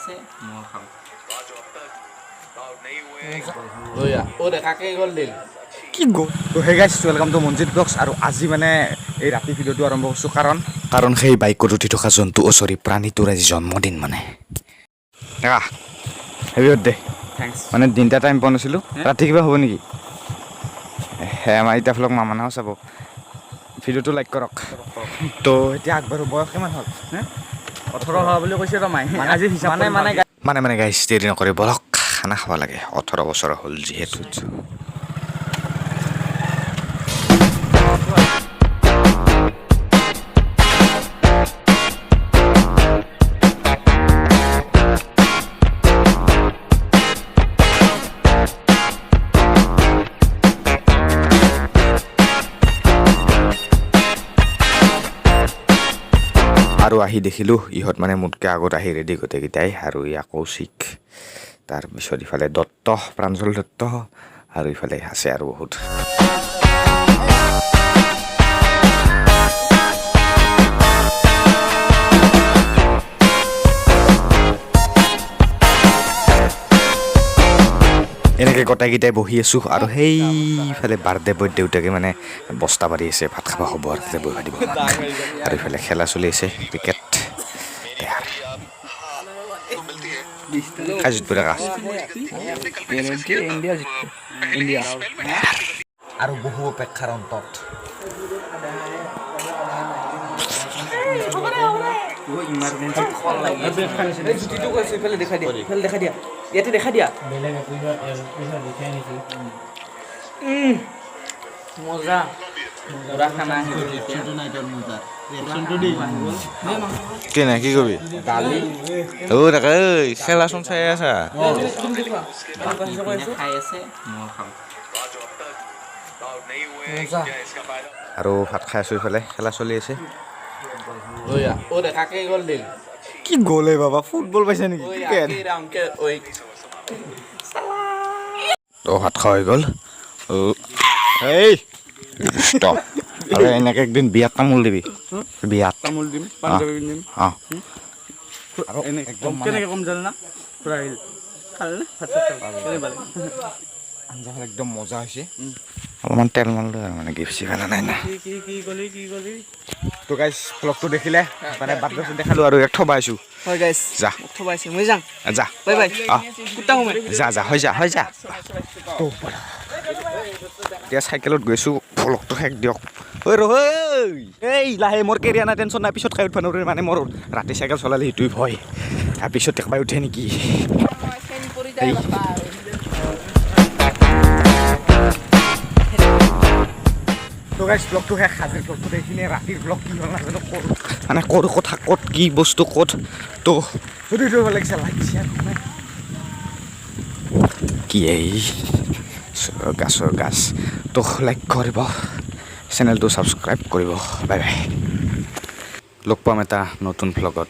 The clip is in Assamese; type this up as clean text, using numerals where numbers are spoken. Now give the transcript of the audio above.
আছে, মই খাম। কি গ'ল? তো hey guys, welcome to Manjit Vlogs। আৰু আজি মানে এই ৰাতি ভিডিঅ'টো আৰম্ভ কৰিছোঁ, কাৰণ সেই বাইকত উঠি থকা জন্তু, অ' চৰি, প্ৰাণীটোৰ আজি জন্মদিন। মানে আহ হেপী বাৰ্থডে। Thanks. মানে তিনিটা টাইম পোৱা নাছিলোঁ। ৰাতি কিবা হ'ব নেকি? হে, আমাৰ এতিয়া ভ্লগ মামানাও চাব। ভিডিঅ'টো লাইক কৰক। তো এতিয়া আগবাঢ়ো। বয়স কিমান হ'ল? 18 হোৱা বুলি কৈছে তো মায়ে। আজি হিচাপ মানে মানে মানে মানে গাইছ, দেৰি নকৰি বলক, খানা খাব লাগে। 18 বছৰ হ'ল যিহেতু। আৰু আহি দেখিলোঁ ইহঁত মানে মোতকৈ আগত আহি ৰেডি গোটেইকেইটাই। আৰু ইয়া কৌশিক, তাৰপিছত ইফালে দত্ত, প্ৰাঞ্জল দত্ত, আৰু ইফালে আছে আৰু বহুত। এনেকৈ গোটেইকেইটাই বহি আছোঁ আৰু সেইফালে বাৰ্থডে বয় দেউতাকে মানে বস্তা পাৰি আছে। ভাত খাব হ'ব আৰু তাতে বহিব দিব আমাক। আৰু ইফালে খেলা চলি আছে ক্ৰিকেট। তৈয়াৰ খাই জিতব দেখা। India, India. আৰু বহু অপেক্ষাৰ অন্তত ইমাৰ্জেঞ্চি কল লাগি আছে। জুতিটো কৈছোঁ, ইফালে দেখাই দিয়া, ইফালে দেখাই দিয়া, ইয়াতে দেখাই দিয়া। মজা, পুৰা খানা আহি গ'ল এতিয়া। কেনে কি কবি? দালি। অ তাকে খেলাচোন চাই আছা? ইপিনে খাই আছে, মই খাম। আৰু ভাত খাই আছোঁ, ইফালে খেলা চলি আছে। অ দেখাকে গ'ল দিল। কি গ'লে বাবা? ফুটবল পাইছে নেকি? ক্ৰিকেট। তো ভাত খোৱা হৈ গ'ল। এই ষ্টপ। আৰু এনেকৈ একদিন বিয়াত তামোল দিবি, বিয়াত। তামোল দিম, পাঞ্জাবী পিন্ধিম। অঁ, আৰু একদম মানে কেনেকৈ কম জানা না? পুৰা আহিল, খালে নে ভাত চাত খালে? কেনে পালে? আঞ্জাখন একদম মজা হৈছে। অলপমান তেল মাৰিলোঁ আৰু মানে গিফ্ট চিফ্ট অনা নাই না। কি কি কি ক'লি, কি ক'লি? তো গাইজ, ভ্লগটো দেখিলে, মানে বাৰ্থডে দেখালোঁ আৰু ইয়াক থবাইছোঁ। হয় গাইজ। যা। থবাইছে, মই যাওঁ। যা। Bye bye. অঁ। কুত্তা সোমাই। যা যা, হৈ যা, হৈ যা। তো এতিয়া চাইকেলত গৈছোঁ। ভ্লগটো শেষ দিয়ক। ঐ ৰ, এই লাহে, মোৰ কেৰিয়াৰ নাই, টেনশ্যন নাই। পিছত খাই উঠবা নোৱাৰিম। মানে মোৰ ৰাতি চাইকেল চলালে সেইটোৱে ভয়, তাৰপিছত একবাৰ উঠে নেকি। এই তো গাইজ, ব্লগটো শেষ। আজিৰ ব্লগটো এইখিনিয়ে। ৰাতিৰ ব্লগ কি হ'ল নাজানো, ক'ৰ মানে ক'ৰ কথা, ক'ত কি বস্তু ক'ত। তো যদি ভাল লাগিছে, লাইক, শ্বেয়াৰ, কমেণ্ট। কি এই গাছৰ গাছ। তো লাইক কৰিব, চেনেলটো ছাবস্ক্ৰাইব কৰিব। বাই বাই, লগ পাম এটা নতুন ভ্লগত।